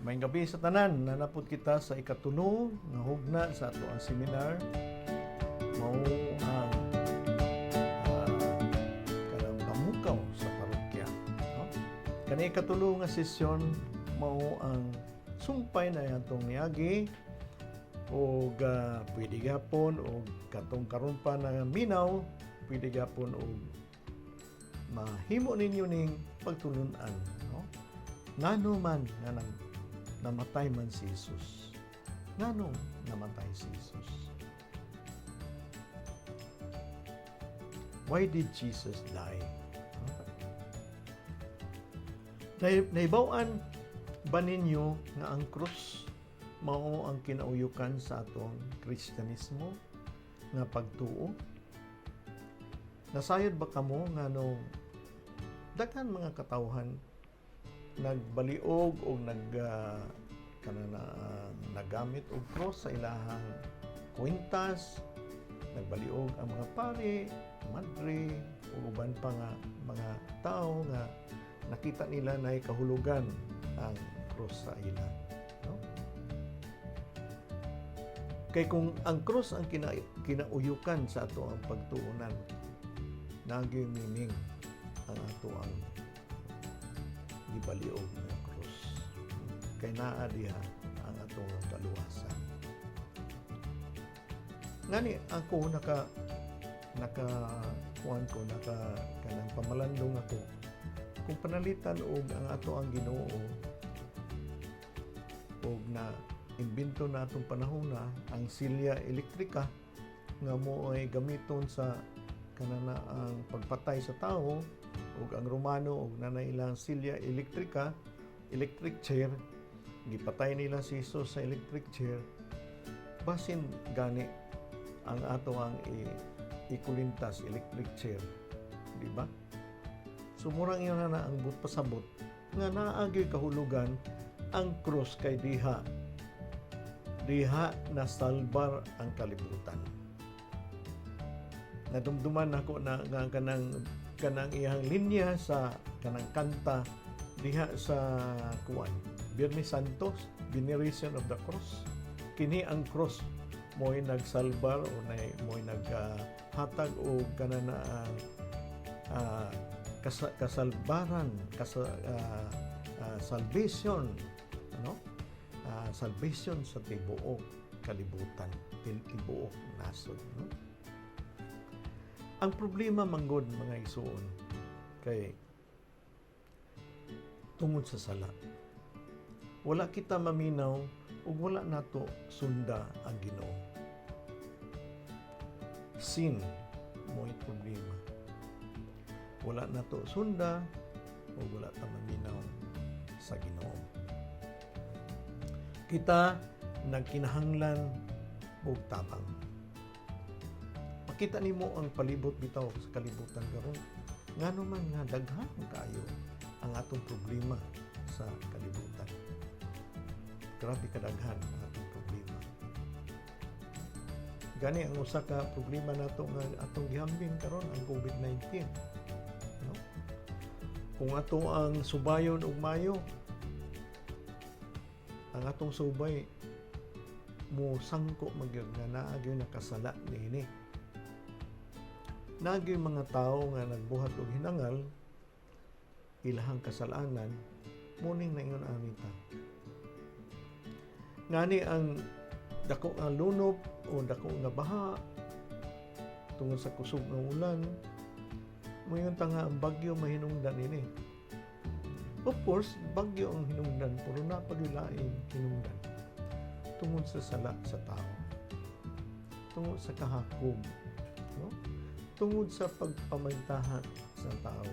Maayong gabii sa tanan, naa na pud kita sa ikatulo nga hugna sa atoang seminar. Mao ang kanang pamukaw sa parokya. No? Kani ikatulo nga sesyon mao ang sumpay na atong niagi og pwede gapon og katong karon pa na minaw, pwede gapon og mahimo ninyo ning pagtulunan, no? Ngano man nga nang namatay man si Jesus? Ngano namatay si Jesus? Why did Jesus die? Naibaw-an ba ninyo nga ang krus mao ang kinauyukan sa atong Kristyanismo nga pagtuo? Nasayod ba kamo nga nung daghan mga katawhan nagbaliog o nag kana nagamit og cross sa ilahang kwintas, nagbaliog ang mga pare, madre, ug uban pa nga mga tao nga nakita nila na kahulugan ang cross sa ila, no? Kay kung ang cross ang kinauyukan sa ato ang pagtuonan, naging meaning ang ato ang gibaliog nga cross. Kay naa diha ang atong kaluwasan. Ngani ako naka naka kuan ko, naka kanang pamalandong ako kung panalitan og ang ato ang Ginoo og na imbento na atong panahon na ang silya elektrika nga mo ay gamiton sa kanana ang pagpatay sa tao, ug ang Romano og nanay ilang silya elektrika, electric chair, gipatay nila si Jesus sa electric chair. Basin gani ang ato ang ikulintas electric chair, di ba? So murang ingon na ang but pasabot nga naa gyoy kahulugan ang cross kay diha diha na salbar ang kalibutan. Nadumduman nako na nga kanang kanang iyang linya sa kanang kanta diha sa kuan, Biyernes Santos, Veneration of the Cross: "Kini ang cross mo'y nagsalbar o nay mo'y naghatag og kanana ang kasalbaran, salvation, ano, salvation sa tibuok kalibutan, tibuok nasod," no? Ang problema manggod, mga igsuon, kay tungod sa sala wala kita maminaw ug wala nato sunda ang Ginoo. Sin mo'y problema. Wala nato sunda ug wala ta maminaw sa Ginoo. Kita nagkinahanglan og tabang. Makita nimo ang palibot bitaw sa kalibutan karon. Ngano man nga daghan kaayo ang atong problema sa kalibutan? Grabe kadaghan ang atong problema. Gani ang usa ka problema nato nga atong gihambing karon, ang COVID-19. No? Kung ato ang subayon og mayo, ang atong subay mo sangko magyud nga naa gyud nakasala niini. Naa gyoy mga tao nga nagbuhat og hinangal, ilahang kasalanan, muning naingon ani ta. Ngani ang dako nga lunop o dako nga baha tungod sa kusog nga ulan, moingon ta nga ang bagyo mahinungdan ini. Of course, bagyo ang hinungdan, pero naa pa gyud laing hinungdan tungod sa sala sa tao. Tungod sa kahakog, no? Tungod sa pagpamantahan sa tao.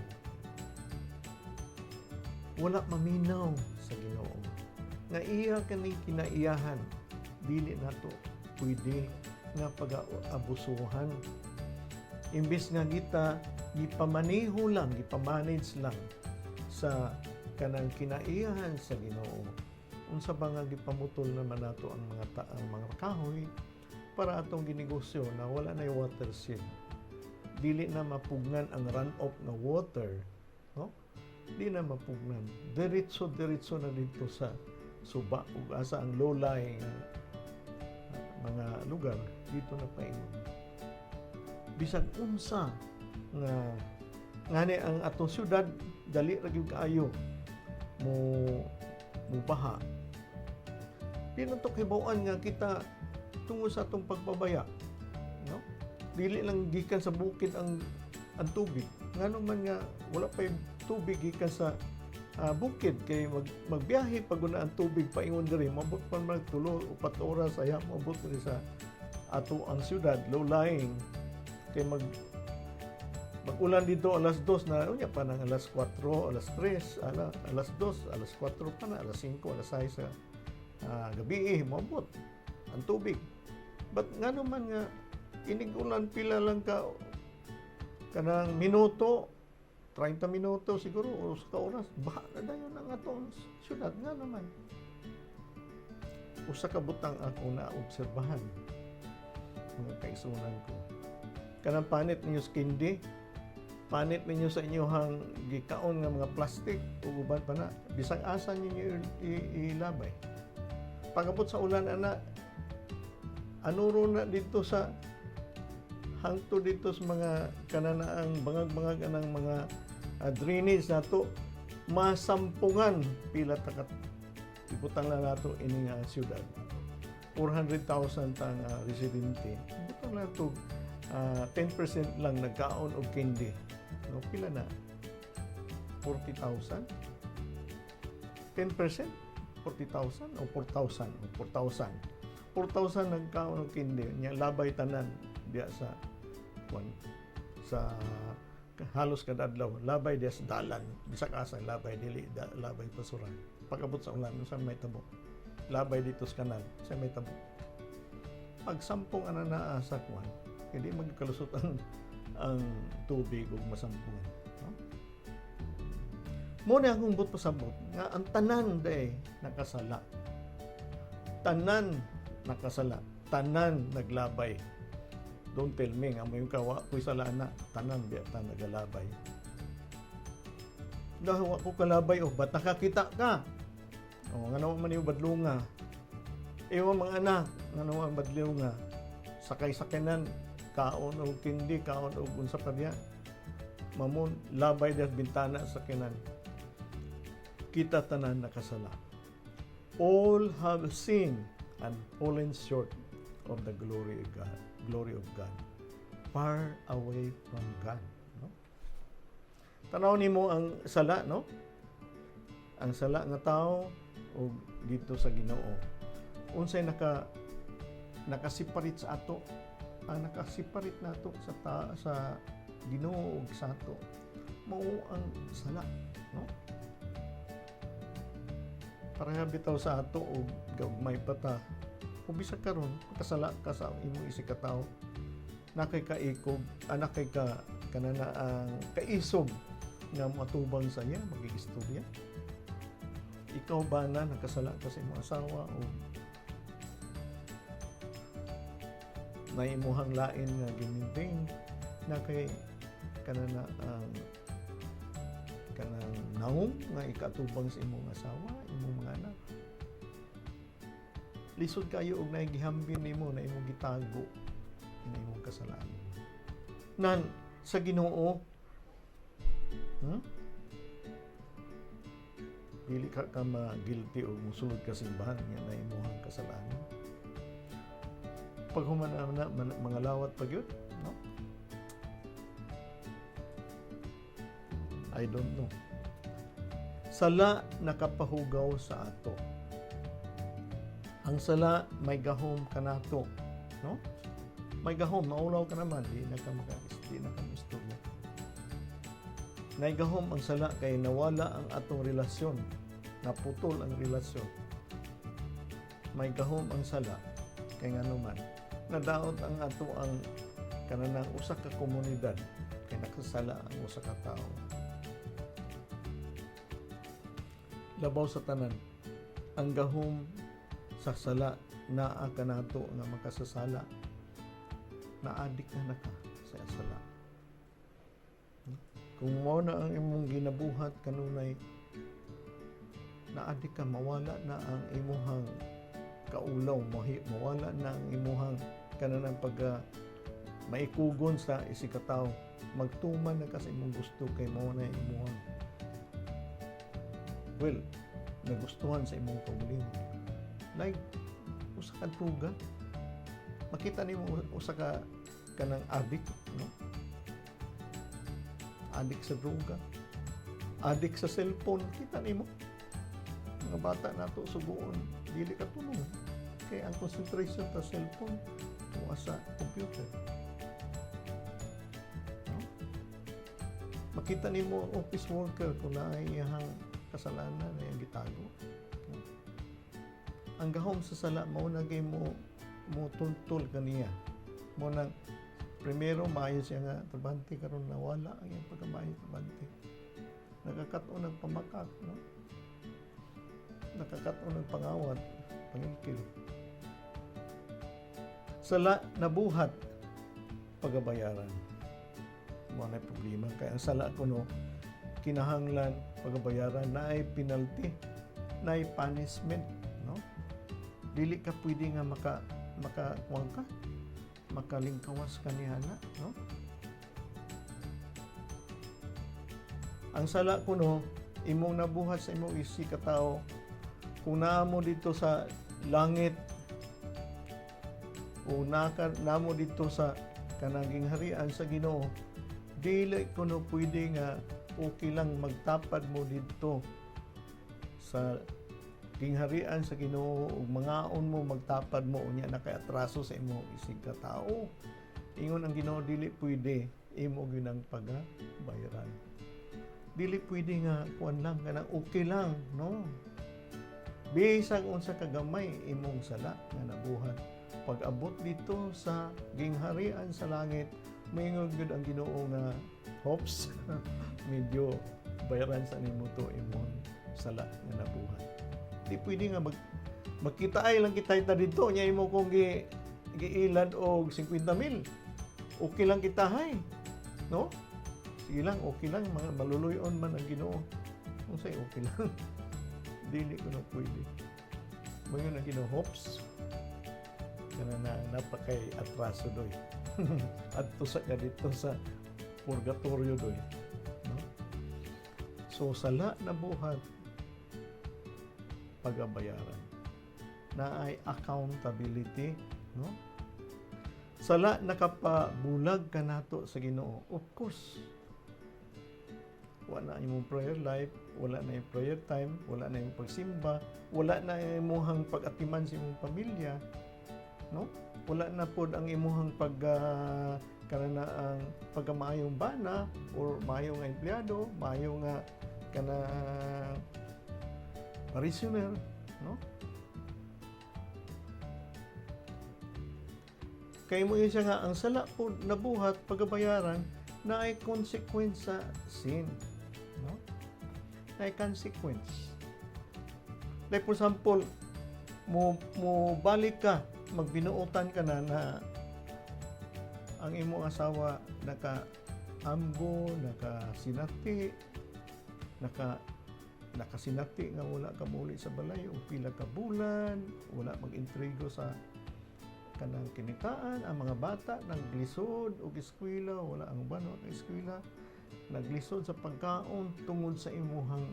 Wala maminaw sa Ginoo. Nga iya kaning kinaiyahan, dili nato pwede nga pag-abusuhan. Imbes nga kita gipamaneho lang, gipamanage lang sa kanang kinaiyahan sa Ginoo. Unsa ba nga gipamutol naman nato ang mga kahoy para atong ginegosyo na wala na watershed? Dili na mapugnan ang run-off nga water, no? Di na mapugnan. Diretso diretso na dito sa suba ug asa ang low lying mga lugar dito na paingon. Bisag unsa nga ngani ang atong syudad, dali ra gyud kaayo mo mubaha. Di na to kibaw-an nga kita tungod sa atong pagpabaya, no? Dili lang gikan sa bukid ang tubig. Ngano man nga wala pay tubig gikan sa bukid kay magbiyahe pag una ang tubig paingon diri, moabot pa man 3 4 oras aya moabot diri sa ato ang syudad, low lying, kay mag-ulan dito alas 2 na, unya pa nang alas 4, alas 3, alas 2, alas 4 pa na, alas 5, alas 6 sa gabi eh, moabot ang tubig. But ngano man nga inig ulan pila lang ka kanang minuto, 30 minuto siguro o sa oras, baha na dayon ang atong syudad? Nga naman usa ka butang ako na obserbahan, mga kaigsuonan ko, kanang panit ninyo sa candy, panit ninyo sa inyong gikaon nga mga plastic ug uban pa na, bisag asa ninyo ilabay, pag-abot sa ulan ana, anuro na dito sa hangto dito sa mga kananaang bangag-bangag anang mga drainage nato, masampungan. Pila ta ka, ibutang na nato ini nga syudad, 400,000 ta nga residente, ibutang nato 10% lang nagkaon og candy, no? Pila na? 40,000? 10%, 40,000 o 4,000 o 4,000, 4,000 nagkaon og candy nya, labay tanan diya sa kwan, sa halos kada adlaw labay diya sa dalan, bisag asa labay, dili da, labay basuran. Pag-abot sa ulan, unsa may tabo? Labay dito sa kanal, sa may tabo pagsampong ana naa sa kwan, hindi magkalusot ang tubig ug masampungan, no? Mo na akong buot pasabot nga ang tanan day nakasala, tanan nakasala, tanan naglabay. Don't tell me nga may kawa ko'y sala na. Tanan biya ta nagalabay. Dahil wa ko kalabay, oh, ba't nakakita ka? Oh, nga naman man yung badlunga. Iwan mga anak, nga naman badlunga. Sakay sakyanan, kaon og candy, kaon og unsa pa diya. Mamon, labay diya sa bintana sa sakyanan. Kita tanan nakasala. All have sinned and fallen short of the glory of God. Glory of God. Far away from God. No? Tanaw nimo ang sala, no? Ang sala nga tao o dito sa Ginoo. Unsay naka-separate sa ato? Ang naka-separate nato sa Ginoo ug sa ato mao ang sala, no? Pareha bitaw sa ato og gagmay pa ta. Kung bisag karon makasala ka sa imong isig ka tawo, nakay kaikog, anak kay ka kanana ang kaisog nga moatubang sa iya, magigistorya. Ikaw ba na nakasala ka sa imong asawa o na imuhang lain nga gi-maintain na kay kanana ang kanang naong nga ikatubang sa imong asawa, imong mga anak? Lisod kayo og naigihambin nimo na imong gitago na imong kasalanan. Nan sa Ginoo, Dili ka ma-guilty o musulod ka simbahan nga na imuhang kasalanan. Paghuman na, mga lawat pa gyud, no? I don't know. Sala nakapahugaw sa ato. Ang sala may gahom kanato, no? May gahom, maulaw ka naman, di na ka maistorya. Naigahom ang sala kay nawala ang atong relasyon, naputol ang relasyon. May gahom ang sala kay ngano man nadaot ang ato ang kananang usa ka komunidad kay nakasala ang usa ka tawo. Labaw sa tanan, ang gahom sa sala naa kanato nga makasasala. Naadik na ka sa sala. Kung mao na ang imong ginabuhat kanunay, Na-addict ka, mawala na ang imuhang kaulaw, mawala na ang imuhang kananang pagka maikugon sa isigkatawo. Magtuman na ka sa imong gusto kay mao na imuhang, well, nagustuhan sa imong kaugalingon. Like usa ka droga, makita nimo usa ka kanang addict, no? Addict sa droga, addict sa cellphone. Kita nimo mga bata nato suguon, dili ka tulong kay ang concentration sa cellphone o sa computer, no? Makita nimo ang office worker kung naay iyahang kasalanan na iyang gitago, no? Ang gahom sa sala mao na kay mo tultol kaniya mo nang primero maayo siya nga trabahante, karon nawala ang iyang pagkamaayo trabahante, nakakat-on ng pamakak, no? Nakakat-on ng pangawat, pangilkil. Sala nabuhat, pagabayaran. Mao na problema kay ang sala kuno kinahanglan pagabayaran, naay penalty, naay punishment, no? Dili ka pwede nga maka kuwan ka, makalingkawas ka niya na, no? Ang sala kuno imong nabuhat sa imong isigkatawo, kung naa mo dito sa langit o naka namo dito sa kanang gingharian sa Ginoo, dili kuno pwede nga okay lang magtapad mo dito sa gingharian sa Ginoo ug mangaon mo, magtapad mo, unya na kay atraso sa imong isigkatao. Ingon ang Ginoo, dili pwede, imo gyud ang pagabayaran. Dili pwede nga kuan lang, kanang okay lang, no? Bisag unsa kagamay imong sala nga nabuhat, pag abot dito sa gingharian sa langit, moingon gyud ang Ginoo nga, "Hops, medyo bayaran sa nimo to imong sala nga nabuhat." Di pwede nga magkita ay lang kita ita dito nya imo kong giilad og 50 mil, okay lang kita hay, no? Sige lang, okay lang, mga maluluyon man ang Ginoo. Unsay okay lang? Dili ko na pwede. Moingon ang Ginoo, "Hops, kana na napakay atraso doy. Adto sa ka dito sa purgatorio doy," no? So sala na buhat, pagabayaran, na ay accountability, no? Sala nakapabulag kanato sa Ginoo. Of course, wala na imong prayer life, wala na imong prayer time, wala na imong pagsimba, wala na imong pag-atiman sa imong pamilya, no? Wala na pod ang imuhang pag kanana ang pagkamaayong bana or maayo nga empleyado, maayo nga kana parishioner, no? Kay mo siya nga ang sala po nabuhat, pagabayaran, na ay consequence sa sin, no? Na ay consequence. Like for example, mo balik ka, magbinuotan ka na na ang imong asawa naka amgo, naka sinati, nakasinati nga wala ka muli sa balay o pila ka bulan, wala mag-intrigo sa kanang kinitaan, ang mga bata naglisod og eskwela, wala ang uban wala eskwela, naglisod sa pagkaon tungod sa imuhang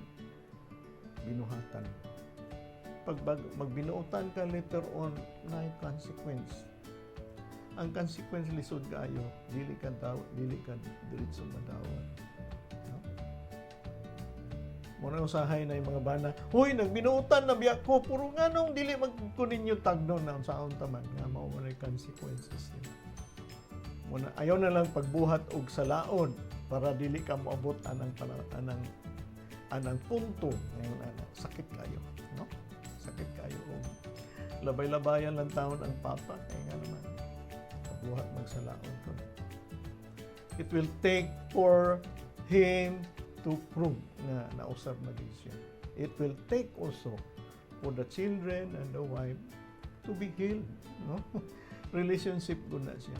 binuhatan. Pag magbinuotan ka later on, na consequence. Ang consequence lisod kaayo, dili ka daw, dili ka diretso madawat. No? Muna usahay na yung mga bana, "Huy, nagbinuotan na biya ko, puro nga nung dili magkunin yung tagnon na unsaon taman," nga mao man ay consequences niya. Muna, ayaw na lang pagbuhat og salaod para dili ka moabot anang punto ngayon ana. Sakit kayo, no? Sakit kayo og labay-labayan lang taon ang papa kay nga naman kabuhat magsalaod ko. It will take for him to prove nga nausab na gid siya. It will take also for the children and the wife to be healed, no? Relationship gud na siya.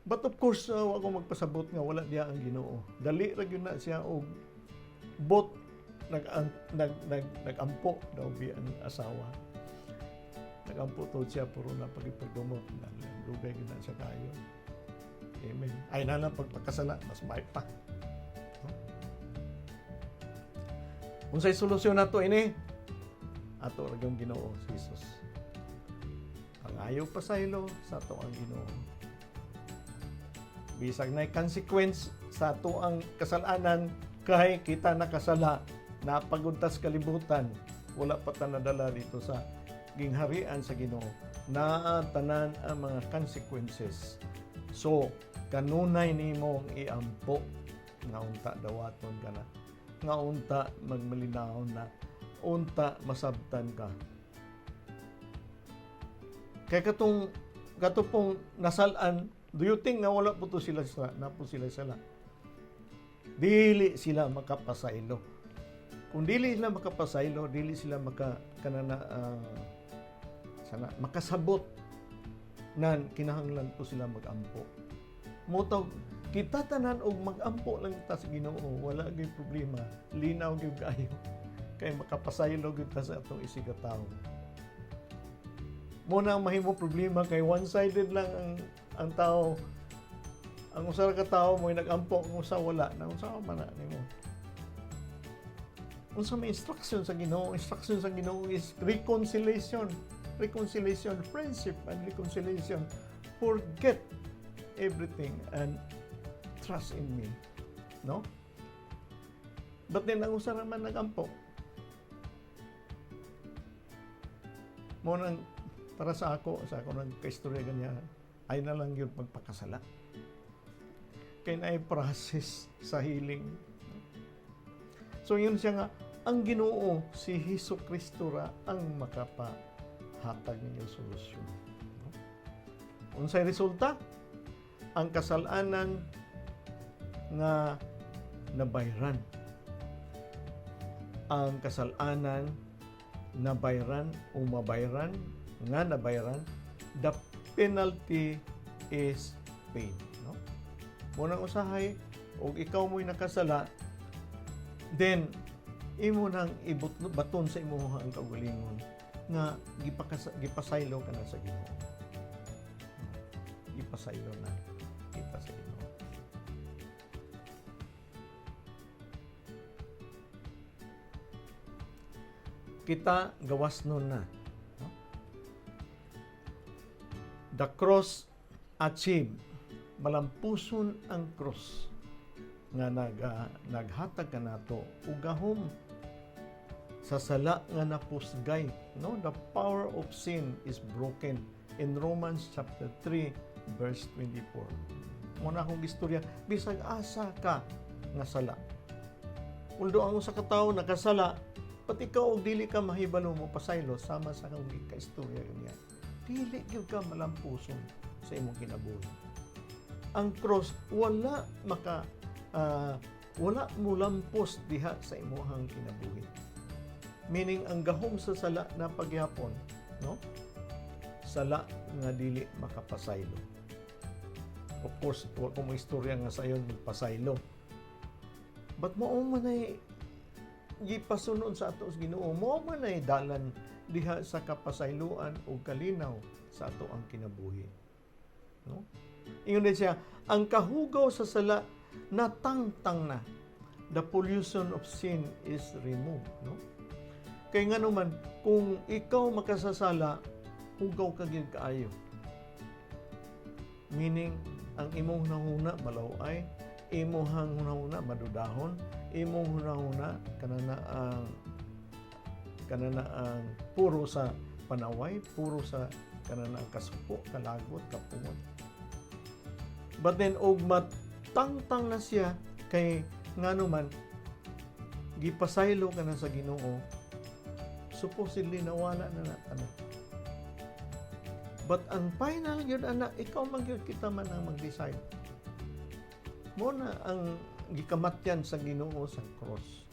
But of course, wa ko magpasabot nga wala diya ang Ginoo. Dali ra gyud na siya og bot. nag nag nag nagampo daw bi ang asawa. Nagampo to siya, puro na pagipagdumot. Dugay gid na siya kayo. Amen. Ay na lang pagpakasala, mas may pa. No? Unsay solusyon nato ini? Ato ra gyud Ginoo si Jesus. Pangayo pasaylo sa ato ang Ginoo. Bisag na consequence sa ato ang kasalanan, kay kita nakasala, napaguntas kalibutan, wala pa ta nadala dito sa gingharian sa Ginoo. Naa tanan ang mga consequences. So, kanunay nimong iampo nga unta dawaton ka na, nga unta magmalinahon na, unta masabtan ka. Kay katong kato pong nasalan, do you think nga wala po to sila sa na po sila sala? Dili sila makapasaylo. Kung dili sila makapasaylo, dili sila maka kanana sana makasabot nan kinahanglan po sila magampo. Motog kita tanan og magampo lang ta sa Ginoo, wala gyud problema, linaw gyud kaayo. Kay makapasaylo gyud ta sa atong isigatawo. Mo na ang mahimo problema kay one-sided lang ang tao. Ang usa ka tawo mo'y nagampo, ang usa wala. Na unsa man na nimo? Unsa may instruction sa Ginoo? Instruction sa Ginoo is reconciliation. Reconciliation, friendship and reconciliation. Forget everything and trust in me. No? But then, ang usa naman nagampo. Mo nang para sa ako nang kaistorya ganyan, ay na lang yun magpakasala. Kay naay process sa healing. So yun siya nga, ang Ginoo si Hesus Kristo ra ang makapahatag ninyo solusyon. No? Unsay resulta? Ang kasalanan nga nabayran. Ang kasalanan nabayran o mabayran nga nabayran, the penalty is paid. No? Munang usahay, og ikaw mo'y nakasala, then imo nang ibot baton sa imong ang kaugalingon nga gipasaylo ka na sa Ginoo. Gipasaylo na kita sa Ginoo. Kita gawas nun na. No? The cross achieve, malampuson ang cross nga naghatag kanato og gahom sa sala nga napusgay, no? The power of sin is broken in Romans chapter 3 verse 24. Mo na akong istorya, bisag asa ka nga sala, although ang usa ka tawo nakasala, pati ikaw og dili ka mahibalo mo pasaylo sama sa akong kaistorya ganyan, dili gyud ka malampuson sa imong kinabuhi. Ang cross wala maka wala mulampos diha sa imuhang kinabuhi. Meaning ang gahom sa sala na pagyapon, no? Sala nga dili makapasaylo. Of course, wa ko mo istorya nga sayon magpasaylo. But mao man ay gipasunod sa ato sa Ginoo, mao man ay dalan diha sa kapasayloan o kalinaw sa ato ang kinabuhi. No? Ingon din siya, ang kahugaw sa sala natangtang na. The pollution of sin is removed, no? Kay nga naman, kung ikaw makasasala, hugaw ka gyud kaayo. Meaning, ang imong hunahuna malaway, imong hunahuna madudahon, imong hunahuna kanana ang puro sa panaway, puro sa kanana ang kasuko, kalagot, kapungot. But then og matangtang na siya kay ngano man gipasaylo ka na sa Ginoo, supposedly nawala na na tanan. But ang final gyud ana, ikaw man gyud, kita man ang mag-decide. Mo na ang gikamatyan sa Ginoo sa cross.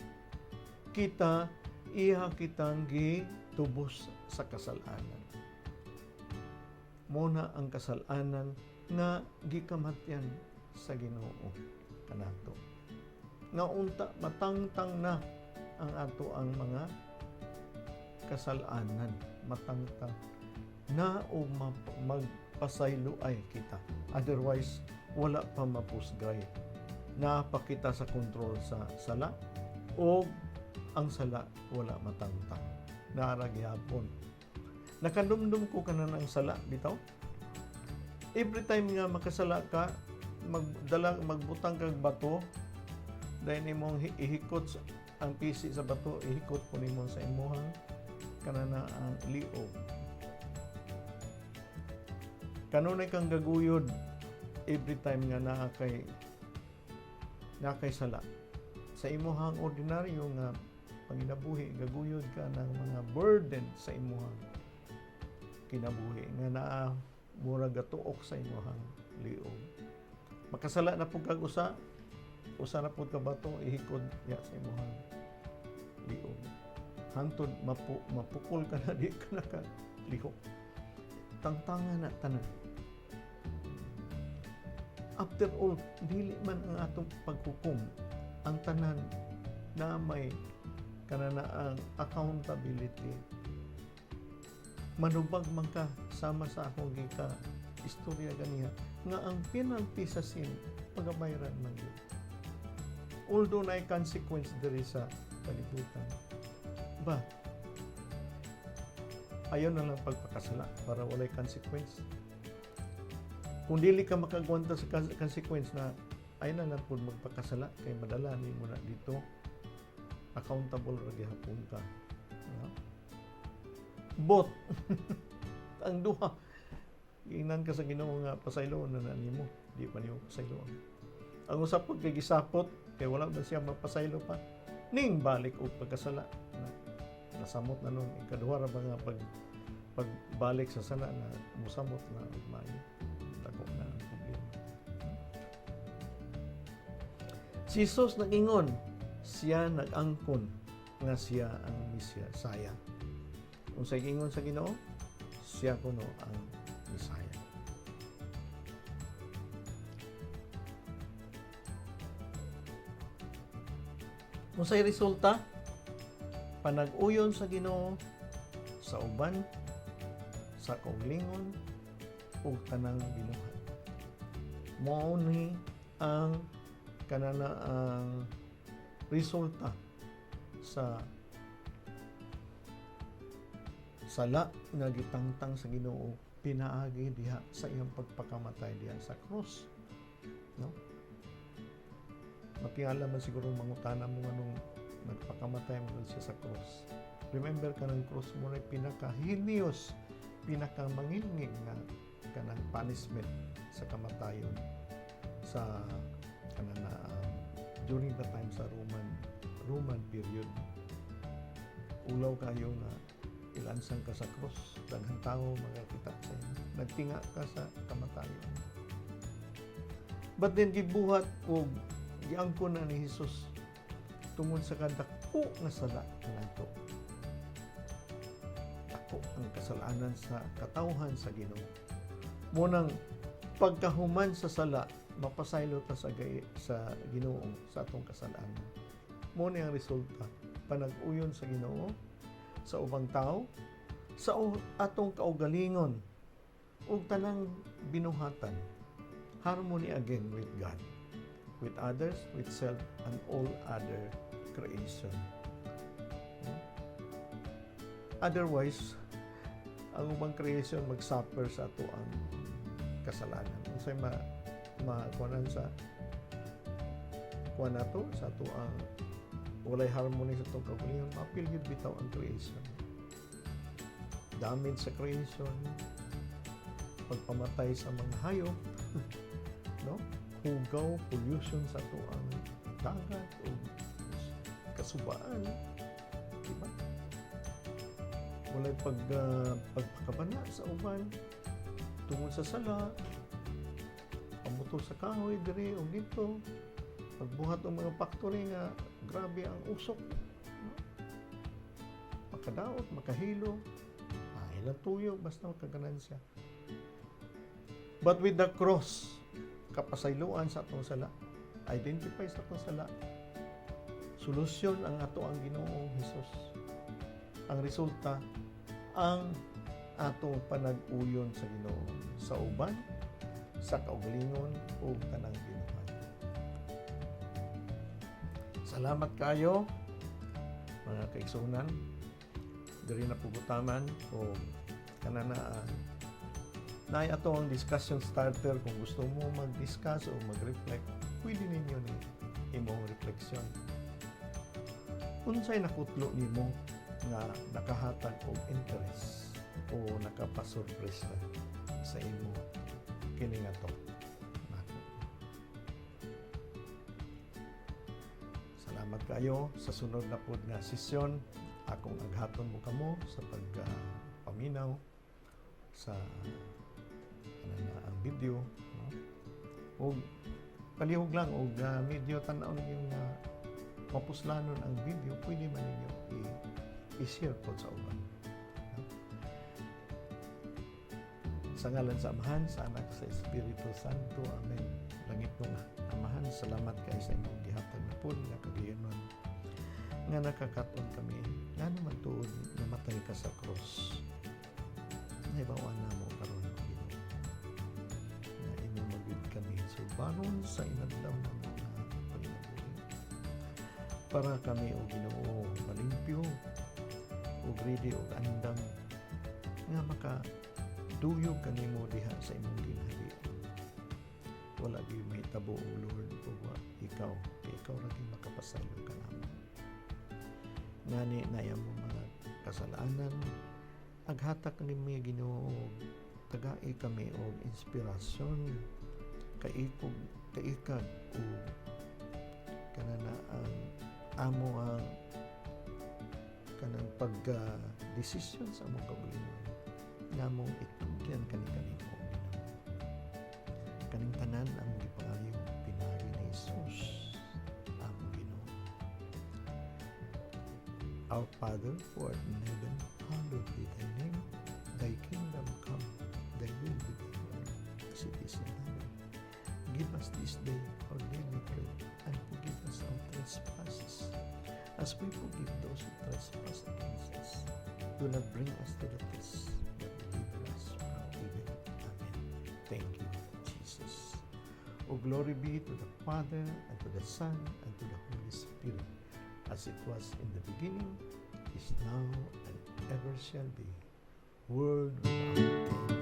Kita iha kitang gitubos sa kasalanan. Mo na ang kasalanan nga gikamatyan sa Ginoo kanato. Nga unta matangtang na ang ato ang mga kasalanan, matangtang na o magpasayloay kita. Otherwise, wala pa mapusgay. Napakita sa kontrol sa sala o ang sala wala matangtang. Naa ra gihapon. Nakadumdum ko kanan ang sala bitaw. Every time nga makasala ka, magdala, magbutang kag bato, dahil imong ihikot ang pisi sa bato, ihikot po nimo sa imuhang kanana ang liog. Kanunay kang gaguyod every time nga naa kay sala. Sa imuhang ordinaryo nga panginabuhi, gaguyod ka ng mga burden sa imuhang kinabuhi nga naa mura gatuok sa imuhang liog. Makasala na pud kag usa, usa na pud ka bato ihikod ya sa imuhang liog. Hangtod mapukol ka na, di ka na ka lihok. Tangtangan na tanan. After all, dili man ang atong paghukom, ang tanan na may kanana ang accountability. Manubag man ka, sama sa akong gika istorya ganiha nga ang penalty sa sin pagabayran man gyud. Although naay consequence diri sa kalibutan. But ayaw na lang pagpakasala para walay consequence. Kung dili ka makagwanta sa consequence na, ayaw na lang pud magpakasala kay madala nimo na dito, accountable ra gihapon ka. No? But ang duha, giingnan ka sa Ginoo nga pasayloon na na nimo, di pa nimo pasayloon. Ang usa pud kay gisapot kay wala na siya mapasaylo pa, ning balik og pagkasala na, nasamot na nun ikaduha ra ba nga pagbalik sa sala na musamot na og maayo, dako na ang problema. Si Jesus nag-ingon, siya nag-angkon nga siya ang Mesiyas. Unsay giingon sa Ginoo? Siya kuno ang Mesaya. Unsay resulta? Panag-uyon sa Ginoo sa uban, sa kauglingon ug tanang binuhat. Mao ni ang kanana ang resulta sa sala nga gitangtang sa Ginoo pinaagi diha sa iyang pagpakamatay diha sa cross. No? Matingala man siguro mangutana mo nganong nagpakamatay man siya sa cross. Remember, kanang cross mo na pinaka-heinous, pinaka-mangilngig nga kanang punishment sa kamatayon sa kanang during the time sa Roman period. Ulaw kayo nga ilansang ka sa cross, daghang tao makakita sa inyo. Nagtinga ka sa kamatayon. But then gibuhat og giangkon na ni Jesus tungod sa kadako nga sala nato. Dako ang kasalanan sa katawhan sa Ginoo. Munang pagkahuman sa sala, mapasaylo ta sa Ginoo sa atong kasalanan. Mo ni ang resulta, panag-uyon sa Ginoo sa ubang tao, sa atong kaugalingon ug tanang binuhatan. Harmony again with God, with others, with self, and all other creation. Otherwise, ang ubang creation mag-suffer sa ato ang kasalanan. Unsay ma makuanan sa kuan nato sa ato ang walay harmony sa atong kaugalingon, maapil gyud bitaw ang creation. Damage sa creation, pagpamatay sa mga hayop, no? Hugaw, pollution sa ato ang dagat o kasubaan, di ba? Walay pagpakabana sa uban tungod sa sala, pamutol sa kahoy diri o dito, pagbuhat ng mga factory nga grabe ang usok, no? Makadaot, makahilo, ilang tuyo, basta makaganansya. But with the cross, kapasayloan sa atong sala, identify sa atong sala, Solusyon ang ato ang Ginoong Hesus. Ang resulta, ang atong panag-uyon sa Ginoo sa uban, sa kaugalingon ug tanang binuhatan. Salamat kayo, mga kaigsunan. Diri na pugutaman o kananaan. Naay ato ang discussion starter. Kung gusto mo mag-discuss o mag-reflect, pwede ninyo ni imong refleksyon. Unsay nakutlo nimo nga nakahatag og interest o nakapasurpresa sa imo kini nga to? Nako. Salamat kayo. Sa sunod na pod nga sesyon, akong aghaton mo kamo sa pagpaminaw sa ano na ang video, no? Og palihog lang og medyo tan-aw ninyo nga mapuslanon ang video, pwede man ninyo i-share pod sa uban, no? Sa ngalan sa Amahan, sa Anak, sa Espiritu Santo. Amen. Langitnong Amahan, salamat kay sa imong gihatag na pod nga kagayonon nga nakakaton kami ngano man tuod namatay ka sa cross. Nahibaw-an namo karon, Ginoo, nga imo magyud kami sulbaron sa inadlaw namo nga pagkinabuhi para kami, o Ginoo, malimpyo ug ready ug andam nga maka duyog kanimo diha sa imong ginharian. Wala gyud mahitabo, O Lord, ug wa ikaw, kay ikaw ra gyud makapasaylo kanamo. Ngani naya mo mga kasalanan, aghatak nimi, Ginoo, tagai kami og inspirasyon, kaikog, kaikag ug kanana ang amo ang kanang pag desisyon sa among kaugalingon nga among itugyan kani kanimo, Ginoo. Kaning tanan ang gipangayo pinaagi ni Jesus, among Ginoo. Our Father who art in heaven, hallowed be thy name. Thy kingdom come, thy will be done on earth as it is in heaven. Give us this day our daily bread, and forgive us our trespasses, as we forgive those who trespass against us. Do not bring us to the test, but deliver us from evil. Amen. Thank you, Jesus. O glory be to the Father, and to the Son, and to the Holy Spirit, as it was in the beginning, is now, and ever shall be, world without end.